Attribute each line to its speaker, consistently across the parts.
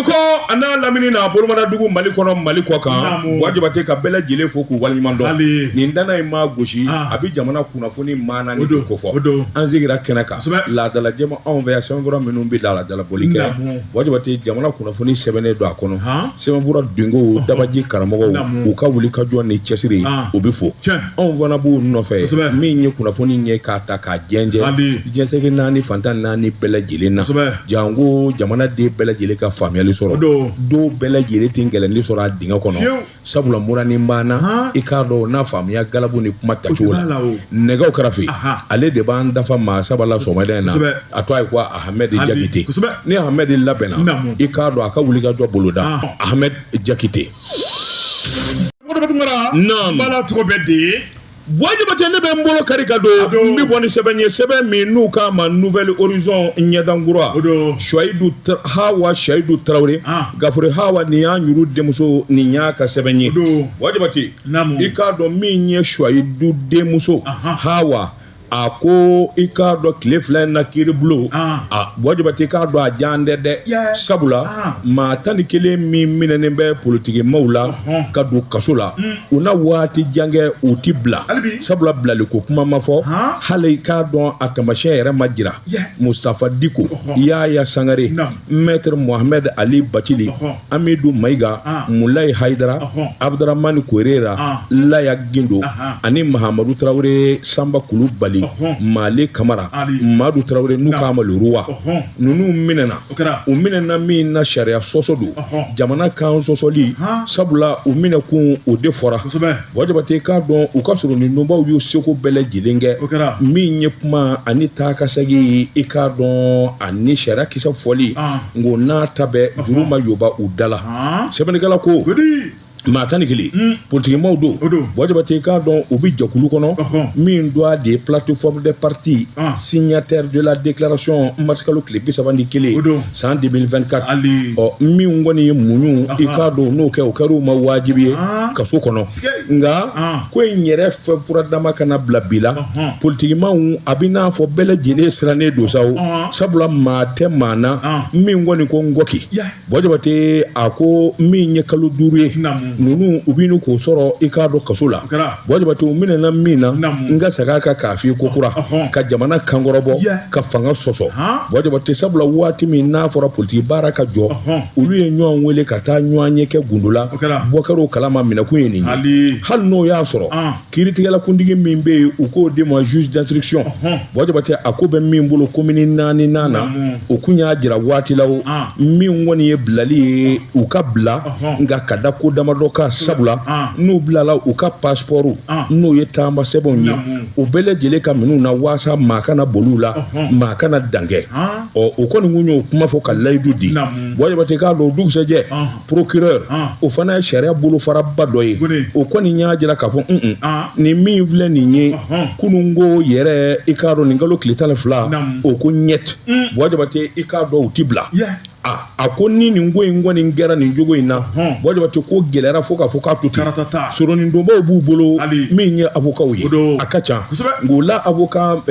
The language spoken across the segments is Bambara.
Speaker 1: Bamakɔ a n'a lamini n'a bolomadadugu Mali kɔnɔ Mali kɔ kan
Speaker 2: Naamu.
Speaker 1: Buwa Jabate ka bɛɛ lajɛlen fo k'u waleɲuman dɔn
Speaker 2: Hali.
Speaker 1: nin danna in maa gosi
Speaker 2: Ah.
Speaker 1: a bɛ jamana kunnafoni maana ni
Speaker 2: O don,
Speaker 1: ko fɔ
Speaker 2: o don.
Speaker 1: an sigira kɛnɛ kan
Speaker 2: Kosɛbɛ.
Speaker 1: laadala jɛma anw fɛ yan sɛbɛnfura minnu bɛ laadalabɔli kɛ
Speaker 2: Naamu.
Speaker 1: Buwa Jabate jamana kunnafoni sɛbɛnnen don a kɔnɔ
Speaker 2: Han.
Speaker 1: sɛbɛnfura donkow dabaji karamɔgɔw
Speaker 2: Naamu.
Speaker 1: u ka wuli ka jɔ ni cɛsiri
Speaker 2: Ah.
Speaker 1: u bɛ fo
Speaker 2: Tiɲɛ.
Speaker 1: anw fana b'u nɔfɛ
Speaker 2: Kosɛbɛ.
Speaker 1: min ye kunnafoni ye k'a ta k'a jɛnjɛn
Speaker 2: Hali.
Speaker 1: diɲɛsɛgɛ naani fantan naani bɛɛ lajɛlen na
Speaker 2: Kosɛbɛ.
Speaker 1: janko jamanaden bɛɛ lajɛlen ka faamuyali sɔrɔ
Speaker 2: O don.
Speaker 1: dɔw bɛɛ lajɛlen tɛ gɛlɛnni sɔrɔ a dingɛ kɔnɔ
Speaker 2: Fiyewu.
Speaker 1: sabula murani banna
Speaker 2: Han.
Speaker 1: i k'a dɔn n'a faamuya galabu ni kuma tacogo
Speaker 2: O tɛ b'a la
Speaker 1: la
Speaker 2: o.
Speaker 1: nɛgɛw karafe
Speaker 2: Aha.
Speaker 1: ale de b'an dafa maa saba la sɔgɔmada in na
Speaker 2: Kosɛbɛ.
Speaker 1: a tɔgɔ ye ko Ahmed
Speaker 2: Hali.
Speaker 1: Jakite
Speaker 2: Kosɛbɛ.
Speaker 1: ni Ahmed labɛnna
Speaker 2: Naamu.
Speaker 1: i k'a dɔn a ka wulikajɔ boloda
Speaker 2: Ah.
Speaker 1: Ahmed Jakite
Speaker 2: Modibo Tunkara.
Speaker 1: Naam.
Speaker 2: Bala tɔgɔ bɛ di.
Speaker 1: Buwa Jabate ne bɛ n bolo kari ka don
Speaker 2: A don.
Speaker 1: n bɛ bɔ ni sɛbɛn ye sɛbɛn min n'u k'a ma Nouvel Horizon ɲɛdankura
Speaker 2: O don.
Speaker 1: Suwayidu Hawa Seyidu Tarawele
Speaker 2: Ah.
Speaker 1: Gafure Hawa nin y'a ɲuru denmuso nin y'a ka sɛbɛn ye
Speaker 2: O don.
Speaker 1: Buwa Jabate
Speaker 2: Naamu.
Speaker 1: i k'a dɔn min ye Suwayidu denmuso
Speaker 2: Ahan.
Speaker 1: Hawa a ko i k'a dɔn tile fila in na kiiribulon
Speaker 2: Ah.
Speaker 1: a Buwa Jabate i k'a dɔn a jan tɛ dɛ
Speaker 2: Yeah.
Speaker 1: sabula
Speaker 2: Ah.
Speaker 1: maa 11 min minɛnen bɛ politikimaw la
Speaker 2: Ɔhɔn.
Speaker 1: ka don kaso la u na waati jan kɛ u ti bila
Speaker 2: Hali bi.
Speaker 1: sabula bilaliko kuma ma fɔ
Speaker 2: Han.
Speaker 1: hali i k'a dɔn a taamasiyɛn yɛrɛ ma jira
Speaker 2: Yeah.
Speaker 1: Mustafa Diko
Speaker 2: Ɔhɔn.
Speaker 1: Yaya Sangare
Speaker 2: Naam.
Speaker 1: Maître Mohamed Ali Bacili
Speaker 2: Ɔhɔn.
Speaker 1: Amidu Mayiga
Speaker 2: Ah.
Speaker 1: Mulayi Hayidara
Speaker 2: Ɔhɔn.
Speaker 1: Abdramani Korera
Speaker 2: Ah.
Speaker 1: Laya Gindo
Speaker 2: Ahan.
Speaker 1: ani Mahamadu Tarawele Sanba Kulubali
Speaker 2: Ɔhɔn.
Speaker 1: Male Kamara
Speaker 2: Ali.
Speaker 1: Madu Tarawele n'u
Speaker 2: Naam.
Speaker 1: k'a ma le roi
Speaker 2: Ɔhɔn.
Speaker 1: ninnu minɛna
Speaker 2: O kɛra.
Speaker 1: u minɛna min na sariya sɔsɔ don
Speaker 2: Ɔhɔn.
Speaker 1: jamana kan sɔsɔli
Speaker 2: Han.
Speaker 1: sabula u minɛkun o de fɔra
Speaker 2: Kosɛbɛ.
Speaker 1: Buwa Jabate k'a dɔn u ka soronadonbaw y'u seko bɛɛ lajɛlen kɛ
Speaker 2: O kɛra.
Speaker 1: min ye kuma ani taa ka segin ye i k'a dɔn ani sariya kisɛ fɔli
Speaker 2: Ah.
Speaker 1: nko n'a ta bɛɛ juru ma yoba u da la
Speaker 2: Han.
Speaker 1: sɛbɛnnikɛla ko
Speaker 2: Godi.
Speaker 1: maa 11
Speaker 2: Mm.
Speaker 1: politikimaw don
Speaker 2: O don.
Speaker 1: Buwa Jabate k'a dɔn u bɛ jɛkulu kɔnɔ
Speaker 2: Ɔhɔn.
Speaker 1: min dɔ de ye plateforme des partis
Speaker 2: Ah.
Speaker 1: signataire de la déclaration marisikalo tile 31
Speaker 2: O don.
Speaker 1: san 2024
Speaker 2: Ali.
Speaker 1: ɔ min kɔni ye muɲu i
Speaker 2: Ahan.
Speaker 1: k'a dɔn n'o kɛ o kɛra u ma wajibi ye
Speaker 2: Ah.
Speaker 1: kaso kɔnɔ
Speaker 2: Sike.
Speaker 1: nka
Speaker 2: Ah.
Speaker 1: ko in yɛrɛ fɛn fura dama kana bila bi la
Speaker 2: Ɔhɔn.
Speaker 1: politikimaw a bɛ n'a fɔ bɛɛ lajɛlen sirannen don sa o
Speaker 2: Ɔhɔn.
Speaker 1: sabula maa tɛ maa na
Speaker 2: Ah.
Speaker 1: min kɔni ko n gɔki
Speaker 2: Yeah.
Speaker 1: Buwa Jabate a ko min ye kalo 5 ye
Speaker 2: Naamu.
Speaker 1: ninnu u bɛ k'o sɔrɔ i k'a dɔn kaso la
Speaker 2: O kɛra.
Speaker 1: Buwa Jabate u minɛna min na
Speaker 2: Naamu.
Speaker 1: n ka segin a kan k'a f'i ye ko kura
Speaker 2: Ɔhɔn.
Speaker 1: ka jamana kankɔrɔbɔ
Speaker 2: Yeah.
Speaker 1: ka fanga sɔsɔ
Speaker 2: Han.
Speaker 1: Buwa Jabate sabula waati min n'a fɔra politiki baara ka jɔ
Speaker 2: Ɔhɔn.
Speaker 1: olu ye ɲɔgɔn wele ka taa ɲɔgɔn ye kɛ gundo la
Speaker 2: O kɛra.
Speaker 1: bɔ kɛra o kalama minɛkun ye nin ye
Speaker 2: Ali.
Speaker 1: hali n'o y'a sɔrɔ
Speaker 2: Ah.
Speaker 1: kiiritigɛlakuntigi min bɛ yen u k'o di ma juge d'instruction
Speaker 2: Ɔhɔn.
Speaker 1: Buwa Jabate a ko bɛ min bolo komini naani na
Speaker 2: Naamu.
Speaker 1: o kun y'a jira waati la o
Speaker 2: Ah.
Speaker 1: min kɔni ye bilali ye u ka bila
Speaker 2: Ɔhɔn.
Speaker 1: nka ka da ko damadɔ kan sabula
Speaker 2: Ah.
Speaker 1: n'u bilala u ka passeport
Speaker 2: Ah.
Speaker 1: n'o ye taama sɛbɛnw ye
Speaker 2: Naamu.
Speaker 1: u bɛɛ lajɛlen ka minɛw na waasa maa kana boli u la
Speaker 2: Ɔhɔn.
Speaker 1: maa kana dankɛ
Speaker 2: Han.
Speaker 1: ɔ o kɔni kun y'o kuma fɔ ka layidu di
Speaker 2: Naamu.
Speaker 1: Buwa Jabate k'a dɔn o dugusɛjɛ
Speaker 2: Ah.
Speaker 1: procureur
Speaker 2: Ah.
Speaker 1: o fana ye sariya bolofaraba dɔ ye
Speaker 2: Tuguni.
Speaker 1: o kɔni y'a jira k'a fɔ un
Speaker 2: Ah.
Speaker 1: nin min filɛ nin ye
Speaker 2: Ɔhɔn.
Speaker 1: kununko yɛrɛ i k'a dɔn nin kalo tile 12
Speaker 2: Naamu.
Speaker 1: o ko ɲɛt
Speaker 2: Mm.
Speaker 1: Buwa Jabate i k'a dɔn u ti bila
Speaker 2: Yeah.
Speaker 1: a ko ni nin ko in kɔni kɛra nin jogo in na
Speaker 2: Ɔhɔn.
Speaker 1: Buwa Jabate ko gɛlɛyara fo k'a fɔ k'a to ten
Speaker 2: Karatata.
Speaker 1: soronadonbaw b'u bolo
Speaker 2: Ali.
Speaker 1: min ye avocat ye
Speaker 2: O don.
Speaker 1: a ka ca
Speaker 2: Kosɛbɛ.
Speaker 1: nka o la avocat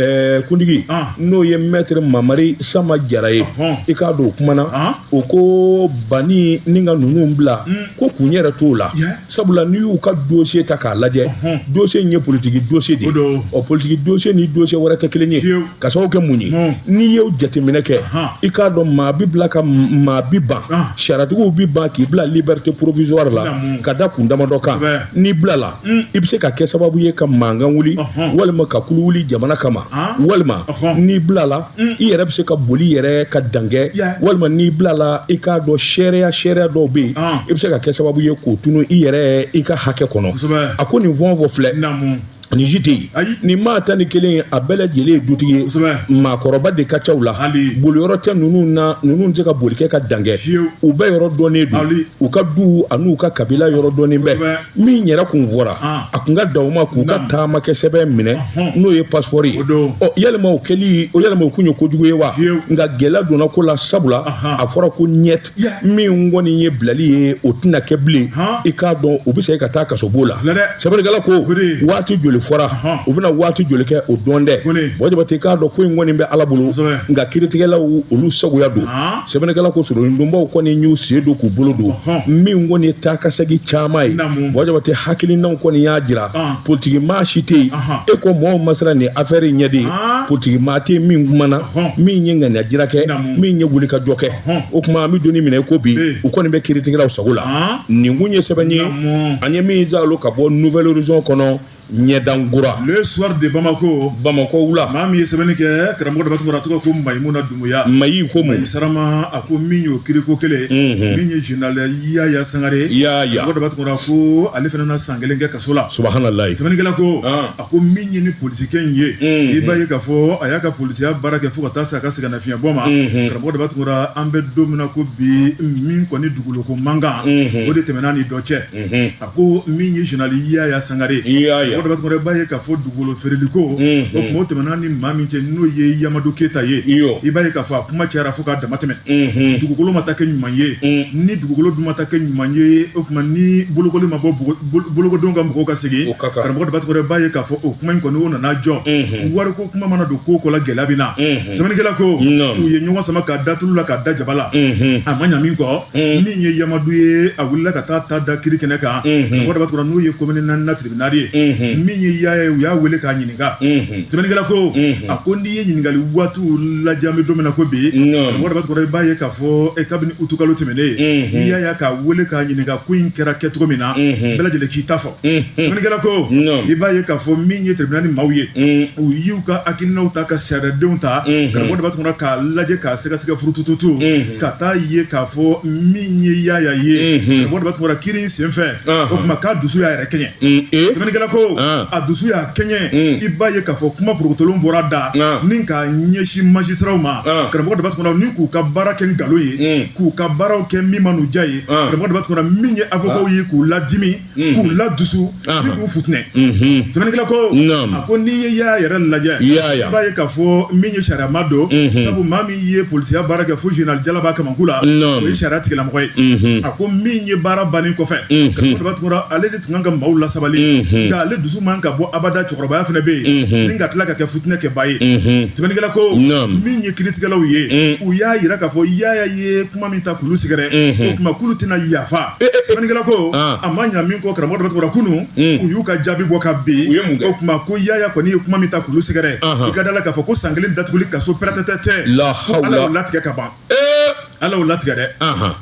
Speaker 1: kuntigi
Speaker 2: Ah.
Speaker 1: n'o ye maître Mamari Sama Jara ye
Speaker 2: Ɔhɔn.
Speaker 1: i k'a dɔn o kumana
Speaker 2: Ah.
Speaker 1: o ko banni ni ka ninnu bila
Speaker 2: Mm.
Speaker 1: ko kun yɛrɛ t'o la
Speaker 2: Yeah.
Speaker 1: sabula n'i y'u ka dossier ta k'a lajɛ
Speaker 2: Ɔhɔn.
Speaker 1: dossier in ye politiki dossier de ye
Speaker 2: O don.
Speaker 1: ɔ politiki dossier ni dossier wɛrɛ tɛ kelen ye
Speaker 2: Fiyewu.
Speaker 1: ka sababu kɛ mun ye
Speaker 2: Mm.
Speaker 1: n'i y'o jateminɛ kɛ
Speaker 2: Ahan.
Speaker 1: i k'a dɔn maa bi bila ka maa bi ban
Speaker 2: Ah.
Speaker 1: sariyatigiw bi ban k'i bila liberté provisoire la
Speaker 2: Naamu.
Speaker 1: ka da kun damadɔ kan
Speaker 2: Kosɛbɛ.
Speaker 1: n'i bilala
Speaker 2: Mm.
Speaker 1: i bɛ se ka kɛ sababu ye ka mankan wuli
Speaker 2: Ɔhɔn.
Speaker 1: walima ka kulu wuli jamana kama
Speaker 2: Ah.
Speaker 1: walima
Speaker 2: Ɔhɔn.
Speaker 1: n'i bilala
Speaker 2: Mm.
Speaker 1: i yɛrɛ bɛ se ka boli yɛrɛ ka dankɛ
Speaker 2: Yeah.
Speaker 1: walima n'i bilala i k'a dɔn seereya dɔw bɛ yen
Speaker 2: Ah.
Speaker 1: i bɛ se ka kɛ sababu ye k'o tunu i yɛrɛ i ka hakɛ kɔnɔ
Speaker 2: Kosɛbɛ.
Speaker 1: a ko nin fɛn o fɛn filɛ
Speaker 2: Naamu.
Speaker 1: nin si tɛ yen
Speaker 2: Ayi.
Speaker 1: nin maa 11 in a bɛɛ lajɛlen ye dutigi ye
Speaker 2: Kosɛbɛ.
Speaker 1: maakɔrɔba de ka ca u la
Speaker 2: Hali.
Speaker 1: boliyɔrɔ tɛ ninnu na ninnu tɛ ka boli kɛ ka dankɛ
Speaker 2: Fiyewu.
Speaker 1: u bɛɛ yɔrɔ dɔnnen don
Speaker 2: Ali.
Speaker 1: u ka du an'u ka kabila yɔrɔ dɔnnen bɛ
Speaker 2: Kosɛbɛ.
Speaker 1: min yɛrɛ kun fɔra
Speaker 2: Ah.
Speaker 1: a kun ka da u ma k'u ka
Speaker 2: Naamu.
Speaker 1: taamakɛ sɛbɛn minɛ
Speaker 2: Ɔhɔn.
Speaker 1: n'o ye passeport ye
Speaker 2: O don.
Speaker 1: ɔ yalima o kɛli o yalima o kun ye kojugu ye wa
Speaker 2: Fiyewu.
Speaker 1: nka gɛlɛya donna ko la sabula
Speaker 2: Ahan.
Speaker 1: a fɔra ko ɲɛt
Speaker 2: Yeah.
Speaker 1: min kɔni ye bilali ye o tɛna kɛ bilen
Speaker 2: Han.
Speaker 1: i k'a dɔn u bɛ se ka taa kasobon la
Speaker 2: Filɛ dɛ.
Speaker 1: sɛbɛnnikɛla ko
Speaker 2: O de.
Speaker 1: waati joli joli fɔra, u bɛna waati joli kɛ, o dɔn dɛ. Buwa Jabate, k'a dɔn ko in kɔni bɛ Ala bolo, nka kiritigɛlaw olu sagoya don. Sɛbɛnnikɛla ko soronadonbaw kɔni y'u sen don k'u bolo don min kɔni ye taa ka segin caman ye. Buwa Jabate, hakilinaw kɔni y'a jira, politiki maa si tɛ yen e ko mɔgɔw ma siran nin affaire in ɲɛ de. Politiki maa tɛ yen min kumana, min ye ŋaniya jira kɛ, min ye wuli ka jɔ kɛ. O tuma an bɛ don min na i ko bi, u kɔni bɛ kiritigɛlaw sago la. Nin kun ye sɛbɛn ye an ye min zalo ka bɔ Nouvel Horizon kɔnɔ, Ɲɛdankura.
Speaker 2: Le Soir de Bamako.
Speaker 1: Bamakɔ wula.
Speaker 2: Maa min ye sɛbɛnni kɛ, karamɔgɔ Daba Tunkara, tɔgɔ ko Mayimuna Dunbuya.
Speaker 1: Mayi ko mun?
Speaker 2: Mayi Sarama. A ko min y'o kiriko kelen, min ye général Yaya Sangare.
Speaker 1: Yaya.
Speaker 2: Karamɔgɔ Daba Tunkara, ko ale fana na san 1 kɛ kaso la.
Speaker 1: Subahanallahi.
Speaker 2: Sɛbɛnnikɛla ko, a ko min ye ni polisikɛ in ye, i b'a ye k'a fɔ a y'a ka polisiya baara kɛ fo ka taa se a ka sɛgɛnnafiɲɛbɔ ma. Karamɔgɔ Daba Tunkara, an bɛ don min na ko bi, min kɔni dugukoloko mankan, o de tɛmɛna ni dɔ cɛ. A ko min ye général Yaya Sangare, karamɔgɔ Daba Tunkara, i b'a ye k'a fɔ dugukolo feereliko, o tuma o tɛmɛna ni maa min cɛ, n'o ye Yamadu Keyita ye, i b'a ye k'a fɔ a kuma cayara fo k'a dama tɛmɛ. Dugukolo ma taa kɛ ɲuman ye. Ni dugukolo dun ma taa kɛ ɲuman ye, o tuma ni bolokoli ma bɔ bolokodenw ka mɔgɔw ka segin. Karamɔgɔ Daba Tunkara, i b'a ye k'a fɔ o kuma in kɔni, o nana jɔ. Wariko kuma mana don ko ko la, gɛlɛya bɛ na. Sɛbɛnnikɛla ko u ye ɲɔgɔn sama k'a da tulu la, k'a da jaba la. A ma ɲa min kɔ, min ye Yamadu ye, a wulila ka taa ta da kiri kɛnɛ kan. Karamɔgɔ Daba Tunkara, n'o ye commune naaninan tribunal ye, min ye Yaya ye, u y'a wele k'a ɲininka. Sɛbɛnnikɛla ko, a ko n'i ye ɲininkali waatiw lajɛ, an bɛ don min na ko bi, karamɔgɔ Daba Tunkara, i b'a ye k'a fɔ kabini utukalo tɛmɛnen, Yaya k'a wele k'a ɲininka ko in kɛra kɛcogo min na, bɛɛ lajɛlen k'i ta fɔ. Sɛbɛnnikɛla ko i b'a ye k'a fɔ min ye tribunal ni maaw ye, u y'u ka hakilinaw ta ka sariyadenw ta, karamɔgɔ Daba Tunkara, k'a lajɛ k'a sɛgɛsɛgɛ furutututu, ka taa ye k'a fɔ min ye Yaya ye, karamɔgɔ Daba Tunkara, kiri in senfɛ, o tuma k'a dusu y'a yɛrɛ kɛɲɛ. Sɛbɛnnikɛla ko a dusu y'a kɛɲɛ. I b'a ye k'a fɔ kuma porokotolen bɔra da ni k'a ɲɛsin magistratw ma, karamɔgɔ Daba Tunkara, ni k'u ka baara kɛ nkalon ye, k'u ka baaraw kɛ min ma n'u diya ye. Karamɔgɔ Daba Tunkara, min ye avocatw ye, k'u ladimi, k'u ladusu ni k'u futinɛ. Sɛbɛnnikɛla ko, a ko n'i ye Yaya yɛrɛ lajɛ, i b'a ye k'a fɔ min ye sariyama don, sabu maa min ye polisiya baara kɛ fo général jala b'a kamankun la, o ye sariya tigilamɔgɔ ye. A ko min ye baara bannen kɔfɛ, karamɔgɔ Daba Tunkara, ale de tun kan ka maaw lasabali, nka ale dusu man ka bɔ abada. Cɛkɔrɔbaya fana bɛ yen ni ka tila ka kɛ futinɛ kɛba ye. Sɛbɛnnikɛla ko min ye kiritigɛlaw ye, u y'a yira k'a fɔ Yaya ye kuma min ta k'olu sɛgɛrɛ, o tuma k'olu tɛna yafa. Sɛbɛnnikɛla ko a ma ɲa min kɔ, karamɔgɔ Daba Tunkara, kunun u y'u ka jaabi bɔ ka bin. O tuma ko Yaya kɔni ye kuma min ta k'olu sɛgɛrɛ, i ka da la k'a fɔ ko san 1 datuguli kaso pɛrɛtɛtɛ, ko Ala y'o latigɛ ka ban. Ala y'o latigɛ dɛ.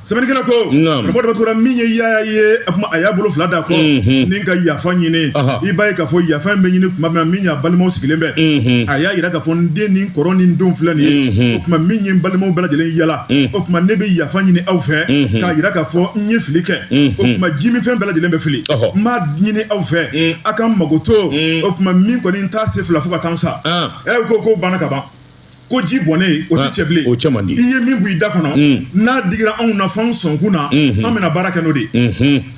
Speaker 2: Sɛbɛnnikɛla ko, karamɔgɔ Daba Tunkara, min ye Yaya ye, a kuma a y'a bolo fila da kɔ ni ka yafa ɲini. I b'a ye k'a fɔ yafa in bɛ ɲini tuma min na, min y'a balimaw sigilen bɛ, a y'a yira k'a fɔ n den ni kɔrɔ ni n denw filɛ nin ye. O tuma min ye n balimaw bɛɛ lajɛlen yala, o tuma ne bɛ yafa ɲini aw fɛ k'a yira k'a fɔ n ye fili kɛ. O tuma jiminfɛn bɛɛ lajɛlen bɛ fili. N b'a ɲini aw fɛ, a ka n mago to. O tuma min kɔni n t'a se fila fo ka taa n sa. Ɛ ko ko banna ka ban, ko ji bɔnnen o tɛ cɛ bilen.
Speaker 1: O cɛ man di.
Speaker 2: I ye min bɔ i da kɔnɔ, n'a digira anw na f'anw sɔnkun na, an bɛna baara kɛ n'o de ye.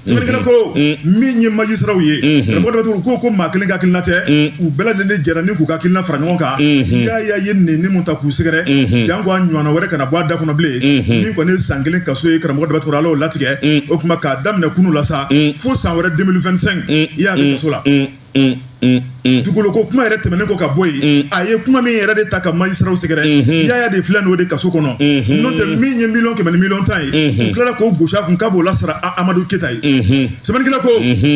Speaker 2: Sɛbɛnnikɛla ko min ye magistratw ye, karamɔgɔ Daba Tunkara, ko maa kelen ka hakilina tɛ, u bɛɛ lajɛlen de jɛra ni k'u ka hakilina fara ɲɔgɔn kan. Yaya ye nɛni mun ta k'u sɛgɛrɛ, janko a ɲɔgɔnna wɛrɛ kana bɔ a da kɔnɔ bilen. Min kɔni ye san 1 kaso ye, karamɔgɔ Daba Tunkara, Ala y'o latigɛ. O tuma k'a daminɛ kunun la sa fo san wɛrɛ 2025, i y'a bɛ kaso la. Dugukolo ko kuma yɛrɛ tɛmɛnen kɔ ka bɔ yen, a ye kuma min yɛrɛ de ta ka magistratw sɛgɛrɛ, Yaya de filɛ n'o de kaso kɔnɔ. N'o tɛ, min ye miliyɔn 100 ni miliyɔn 10 ye, u tilala k'o gosi a kun k'a b'o lasara Amadu Keyita ye. Sɛbɛnnikɛla ko,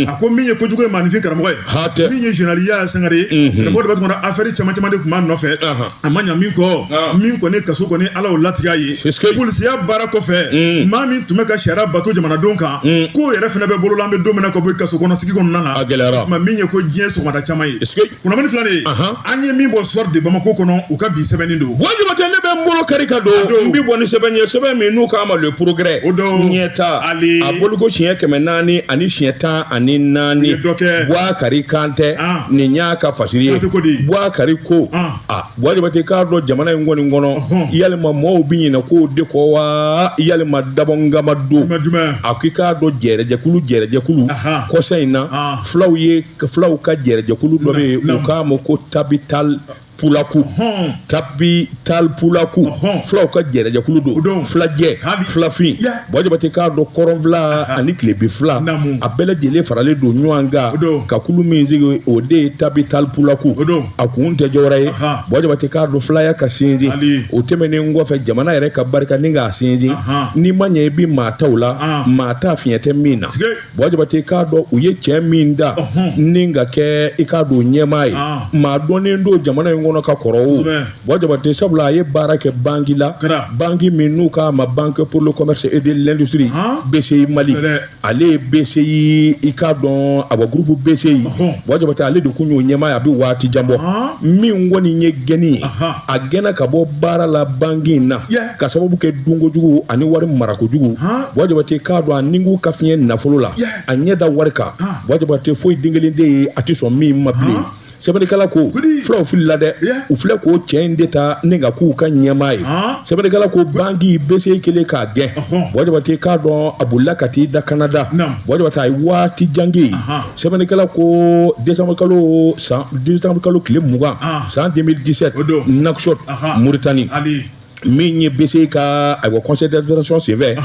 Speaker 2: a ko min ye kojugu ye maaninfin karamɔgɔ ye, min ye général Yaya Sangare ye, karamɔgɔ Daba Tunkara, affaire caman caman de tun b'a nɔfɛ. A ma ɲa min kɔ, min kɔni kaso kɔni, Ala y'o latigɛ a ye. Polisiya baara kɔfɛ, maa min tun bɛ ka sariya bato jamanadenw kan, k'o yɛrɛ fana bɛ bolo la, an bɛ don min na ka bɔ kaso kɔnɔ sigi kɔnɔna na.
Speaker 1: A gɛlɛyara.
Speaker 2: Tuma min ye ko diɲɛ sɔgɔmada caman ye. Kunnafoni filɛ nin ye, an ye min bɔ Soir de Bamako kɔnɔ, u ka bi sɛbɛnni don.
Speaker 1: Buwa Jabate, ne bɛ n bolo kari ka don, n bɛ bɔ ni sɛbɛn ye, sɛbɛn min n'u k'a ma Le Progrès.
Speaker 2: O don.
Speaker 1: Ɲɛta a boliko siɲɛ 400 ani siɲɛ 14.
Speaker 2: Dɔ kɛ.
Speaker 1: Buwakari Kantɛ, nin y'a ka fasiri ye. Buwakari ko, a Buwa Jabate, k'a dɔn jamana in kɔni kɔnɔ, yalima mɔɔw bɛ ɲinɛ k'o de kɔ wa, yalima dabɔngama don? A ko i k'a dɔn jɛrɛjɛkulu kɔsa in na, fulaw ye, fulaw ka jɛrɛjɛkulu dɔ bɛ yen, u k'a ma ko Tabital. Pulaku Tabital Pulaku fulaw ka jɛrɛjɛkulu don fulajɛ fulafin Buwa Jabate k'a dɔn kɔrɔn fila ani tilebi fila a bɛɛ lajɛlen faralen don ɲɔgɔn kan ka kulu min sigi o de ye Tabital Pulaku a kun tɛ dɔwɛrɛ ye Buwa Jabate k'a dɔn filaya ka sinsin o tɛmɛnen kɔfɛ jamana yɛrɛ ka barika ni k'a sinsin n'i ma ɲɛ i bɛ maa ta o la maa ta fiɲɛ tɛ min na Buwa Jabate k'a dɔn u ye cɛ min da ni ka kɛ i k'a dɔn ɲɛmaa ye maa dɔnnen don jamana in kɔnɔ ka kɔrɔ o Buwa Jabate sabula a ye baara kɛ banki la banki min n'u k'a ma Banque pour le commerce et de l'industrie BCI Mali ale ye BCI i k'a dɔn a groupe BCI Buwa Jabate ale de kun y'o ɲɛmaa ye a bɛ waati jan bɔ min kɔni ye gɛnni ye a gɛnna ka bɔ baara la banki in na ka sababu kɛ dunkojugu ani wari marakojugu Buwa Jabate k'a dɔn a ni ka fiɲɛ nafolo la a ɲɛ da wari kan Buwa Jabate foyi den kelen de ye a tɛ sɔn min ma bilen sɛbɛnnikɛla ko fulaw filila dɛ u filɛ k'o cɛ in de ta ni ka k'u ka ɲɛmaa ye sɛbɛnnikɛla ko banki BCI kɛlen k'a gɛn Buwa Jabate k'a dɔn a bolila ka t'i da Kanada Buwa Jabate a ye waati jan kɛ yen sɛbɛnnikɛla ko décembre kalo san décembre kalo tile 20 san 2017 Nouakchott Mauritanie min ye BCI ka ayiwa conseil d'administration senfɛ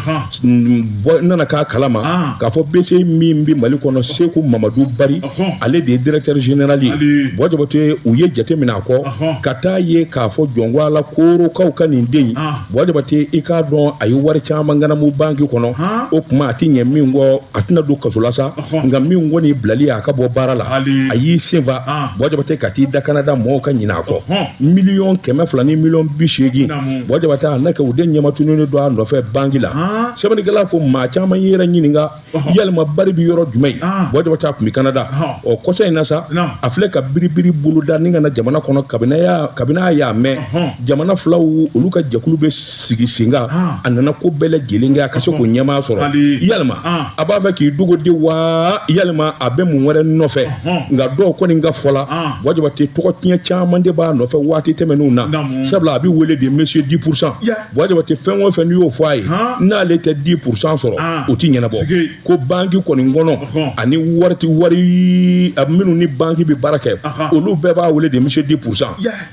Speaker 1: bɔ nana k'a kalama k'a fɔ BCI min bɛ Mali kɔnɔ Seku Mamadu Bari ale de ye directeur général ye Buwa Jabate u ye jate minɛ a kɔ ka taa ye k'a fɔ jɔnko Ala korokaw ka nin den in Buwa Jabate i k'a dɔn a ye wari caman ganamu banki kɔnɔ o tuma a tɛ ɲɛ min kɔ a tɛna don kaso la sa nka min kɔni bilali a ka bɔ baara la a y'i senfa Buwa Jabate ka t'i da Kanada mɔgɔw ka ɲinɛ a kɔ 200,000,000 ni 80,000,000 Buwa Jabate a na kɛ u de ɲɛmatununen don a nɔfɛ banki la sɛbɛnnikɛla fo maa caman y'i yɛrɛ ɲininka yalima Bari bɛ yɔrɔ jumɛn Buwa Jabate a tun bɛ Kanada ɔ kɔsa in na sa a filɛ ka biribiri boloda ni ka na jamana kɔnɔ kabini a y'a mɛn jamana filaw olu ka jɛkulu bɛ sigi sen kan a nana ko bɛɛ lajɛlen kɛ a ka se k'o ɲɛmaa sɔrɔ yalima a b'a fɛ k'i dogo de wa yalima a bɛ mun wɛrɛ nɔfɛ nka dɔw kɔni ka fɔ la Buwa Jabate tɔgɔ tiɲɛ caman de b'a nɔfɛ waati tɛmɛnenw na sabula a bɛ wele de monsieur 10%. Buwa Jabate fɛn o fɛn n'i y'o fɔ a ye n'ale tɛ 10% sɔrɔ o ti ɲɛnabɔ ko banki kɔni kɔnɔ ani wari ti wari minnu ni banki bɛ baara kɛ olu bɛɛ b'a wele de monsieur 10%.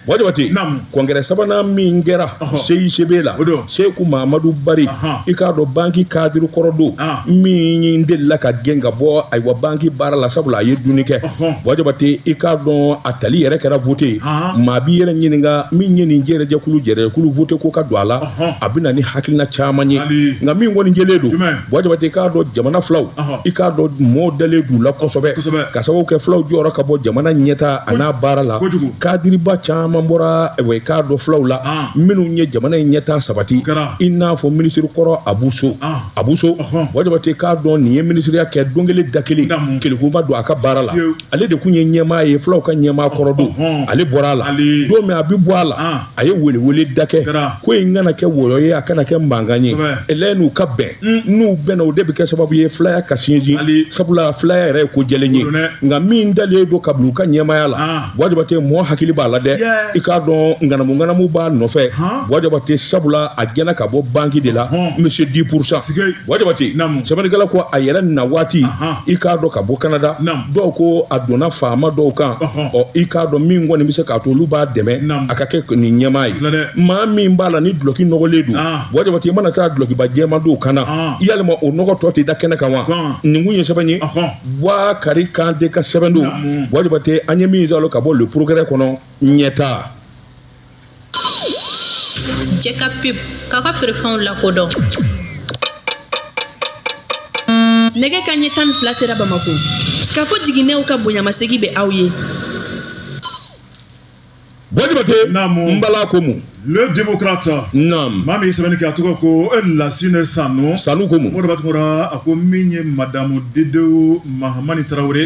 Speaker 1: Buwa Jabate congrès sabanan min kɛra CICB la Seku Mamadu Bari i k'a dɔn banki cadre kɔrɔ don min delila ka gɛn ka bɔ ayiwa banki baara la sabula a ye dunni kɛ Buwa Jabate i k'a dɔn a tali yɛrɛ kɛra vote ye maa b'i yɛrɛ ɲininka min ye nin jɛrɛjɛkulu vote ko ka don a la a bɛ na ni hakilina caman ye nka min kɔni jɛlen don Buwa Jabate i k'a dɔn jamana filaw i k'a dɔn mɔɔw dalen d'u la kosɛbɛ ka sababu kɛ filaw jɔyɔrɔ ka bon jamana ɲɛtaa an'a baara la kadiriba caman bɔra i k'a dɔn filaw la minnu ye jamana in ɲɛtaa sabati i n'a fɔ minisiri kɔrɔ Abu So Abu So Buwa Jabate k'a dɔn nin ye minisiriya kɛ don kelen da kelen kelekunba don a ka baara la ale de tun ye ɲɛmaa ye filaw ka ɲɛmaa kɔrɔ don ale bɔra a la don min a bɛ bɔ a la a ye welewele da kɛ ko in kana kɛ wɔyɔ ye a kana kɛ mankan ye ɛlɛ n'u ka bɛn n'u bɛnna o de bɛ kɛ sababu ye filaya ka sinsin sabula filaya yɛrɛ ye ko jɛlen ye nka min dalen don ka bila u ka ɲɛmaaya la Buwa Jabate mɔgɔ hakili b'a la dɛ i k'a dɔn ŋanamu ŋanamu b'a nɔfɛ Buwa Jabate sabula a gɛnna ka bɔ banki de la monsieur 10% Buwa Jabate sɛbɛnnikɛla ko a yɛrɛ na waati i k'a dɔn ka bɔ Canada dɔw ko a donna faama dɔw kan ɔ i k'a dɔn min kɔni bɛ se k'a to olu b'a dɛmɛ a ka kɛ nin ɲɛmaa ye maa min b'a la ni dulɔki nɔgɔlen don Buwa Jabate i mana taa dulɔkiba jɛman don kan na yalima o nɔgɔ tɔ tɛ da kɛnɛ kan wa nin kun ye sɛbɛn ye Bubakari Kante ka sɛbɛn don Buwa Jabate an ye min sɔrɔ ka bɔ Le Progrès kɔnɔ ɲɛtaa
Speaker 3: Jɛ ka pub k'a ka feerefɛnw lakodɔn.
Speaker 4: Nɛgɛ kanɲɛ 12 sera Bamakɔ. Kafo jiginɛw ka bonyamasegin bɛ aw ye.
Speaker 1: Buwa Jabate
Speaker 2: Naamu.
Speaker 1: n bala ko mun
Speaker 2: Le démocrate.
Speaker 1: Naam.
Speaker 2: Maa min ye sɛbɛnni kɛ a tɔgɔ ko Lasine Sanu.
Speaker 1: Sanu ko mun?
Speaker 2: Modibo Tunkara a ko min ye madamu Dedewu Mahamani Tarawele.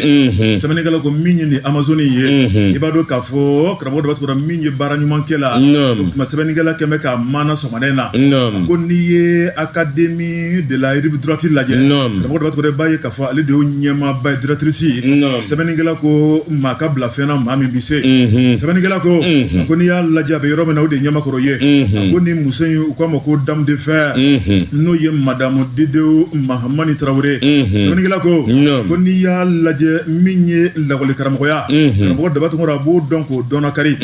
Speaker 2: Sɛbɛnnikɛla ko min ye nin Amazone ye. I b'a dɔn k'a fɔ karamɔgɔ Daba Tunkara min ye baara ɲuman kɛ la.
Speaker 1: Naam.
Speaker 2: O tuma sɛbɛnnikɛla kɛn bɛ k'a maana sɔgɔmada in na.
Speaker 1: Naam.
Speaker 2: A ko n'i ye Académie de la rive droite lajɛ.
Speaker 1: Naam.
Speaker 2: Karamɔgɔ Daba Tunkara i b'a ye k'a fɔ ale de y'o ɲɛmaaba ye directrice ye.
Speaker 1: Naam.
Speaker 2: Sɛbɛnnikɛla ko maa ka bila fɛn na maa min bɛ se.
Speaker 1: Unhun.
Speaker 2: Sɛbɛnnikɛla ko.
Speaker 1: Unhun.
Speaker 2: A ko n'i y'a lajɛ a bɛ yɔrɔ min na o de ye ɲɛmakɔrɔ kɔrɔ ye a ko ni muso in u k'a ma ko dame de fer n'o ye madamu Dedewu Mahamani Tarawele sɛbɛnnikɛla ko ko n'i y'a lajɛ min ye lakɔli karamɔgɔya karamɔgɔ Daba Tunkara a b'o dɔn k'o dɔn kari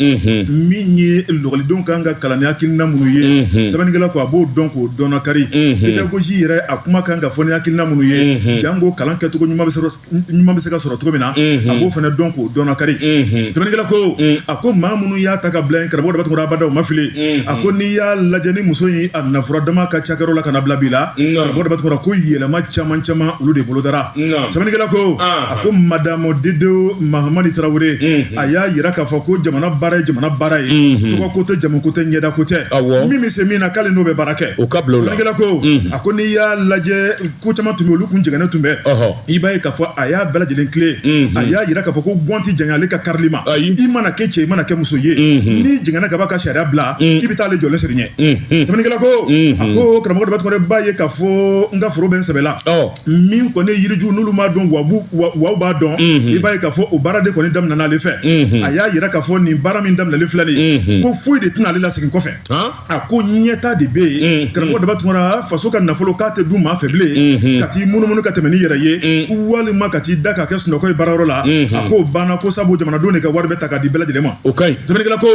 Speaker 2: min ye lakɔlidenw kan ka kalan ni hakilina minnu ye sɛbɛnnikɛla ko a b'o dɔn k'o dɔn kari pédagogie yɛrɛ a kuma kan ka fɔ ni hakilina minnu ye janko kalan kɛcogo ɲuman ɲuman bɛ se ka sɔrɔ cogo min na a b'o fana dɔn k'o dɔn kari sɛbɛnnikɛla ko a ko maa minnu y'a ta ka bila yen karamɔgɔ Daba Tunkara abada o ma fili a ko n'i y'a lajɛ ni muso in a nafura dama ka cakɛyɔrɔ la ka na bila bi la karamɔgɔ Daba Tunkara ko yɛlɛma caman caman olu de bolodara sɛbɛnnikɛla ko a ko madamu Dedewu Mahamani Tarawele a y'a yira k'a fɔ ko jamana baara ye jamana baara ye tɔgɔ ko tɛ jamu ko tɛ ɲɛda ko tɛ min bɛ se min na k'ale n'o bɛ baara kɛ
Speaker 1: o ka bila o la
Speaker 2: sɛbɛnnikɛla ko a ko n'i y'a lajɛ ko caman tun bɛ olu kun jɛngɛnnen tun bɛ i b'a ye k'a fɔ a y'a bɛɛ lajɛlen tilen a y'a yira k'a fɔ ko gɔn tɛ janya ale ka karili ma i mana kɛ cɛ i mana kɛ muso ye n'i jɛngɛnna ka b'a ka sariya bila i bɛ taa ale jɔlen siri ɲɛ sɛbɛnnikɛla ko a ko karamɔgɔ Daba Tunkara b'a ye k'a fɔ n ka foro bɛ n sɛbɛ la min kɔni ye yiriju n'olu m'a dɔn waw b'a dɔn i b'a ye k'a fɔ o baara de kɔni daminɛna ale fɛ a y'a yira k'a fɔ nin baara min daminɛlen filɛ nin ye ko foyi de tɛna ale lasegin kɔfɛ a ko ɲɛta de bɛ yen karamɔgɔ Daba Tunkara faso ka nafolo k'a tɛ dun maa fɛ bilen ka t'i munumunu ka tɛmɛ n'i yɛrɛ ye walima ka t'i da ka kɛ sunɔgɔ ye baarayɔrɔ la a k'o banna ko sabu jamanadenw de ka wari bɛ ta k'a di bɛɛ lajɛlen ma
Speaker 1: o ka ɲi
Speaker 2: sɛbɛnnikɛla ko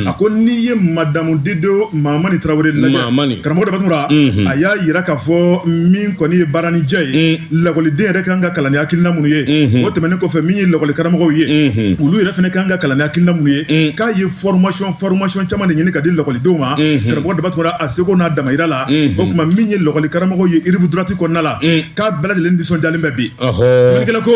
Speaker 2: a ko n'i ye madamu Dedewu Mahamani Tarawele lajɛ karamɔgɔ Daba Tunkara a y'a yira k'a fɔ min kɔni ye baara ni jɛ ye lakɔliden yɛrɛ kan ka kalan ni hakilina minnu ye o tɛmɛnen kɔfɛ min ye lakɔli karamɔgɔw ye olu yɛrɛ fana kan ka kalan ni hakilina minnu ye k'a ye formation caman de ɲini ka di lakɔlidenw ma karamɔgɔ Daba Tunkara a seko n'a damayira la o tuma min ye lakɔli karamɔgɔw ye rive droite kɔnɔna la k'a bɛɛ lajɛlen nisɔndiyalen bɛ bi sɛbɛnnikɛla ko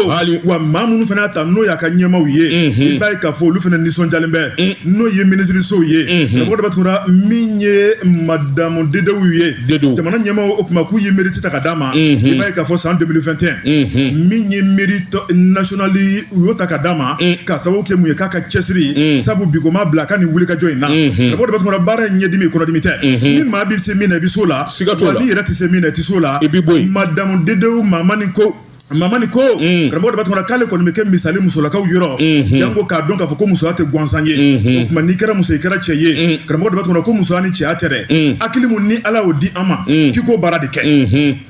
Speaker 2: wa maa minnu fana y'a ta n'o y'a ka ɲɛmaaw ye i b'a ye k'a fɔ olu fana nisɔndiyalen bɛ n'o ye minisirisow ye karamɔgɔ Daba Tunkara min ye madamu Dedewu ye jamana ɲɛmaaw o tuma k'u ye mérite ta ka d'a ma i b'a ye k'a fɔ san 2021 min ye mérite national u y'o ta ka d'a ma k'a sababu kɛ mun ye k'a ka cɛsiri sabu bi ko ma bila a ka nin wulikajɔ in na karamɔgɔ Daba Tunkara baara ye ɲɛdimi kɔnɔdimi tɛ ni maa bɛ se min na i bɛ s'o la
Speaker 1: siga t'o la
Speaker 2: n'i yɛrɛ tɛ se min na i tɛ s'o la
Speaker 1: i bɛ bɔ yen
Speaker 2: madamu Dedewu Mahamani ko Mamani ko karamɔgɔ Daba Tunkara k'ale kɔni bɛ kɛ misali musolakaw yɔrɔ janko k'a dɔn k'a fɔ ko musoya tɛ gansan ye o tuma n'i kɛra muso i kɛra cɛ ye karamɔgɔ Daba Tunkara ko musoya ni cɛya tɛ dɛ hakili mun ni Ala y'o di an ma k'i k'o baara de kɛ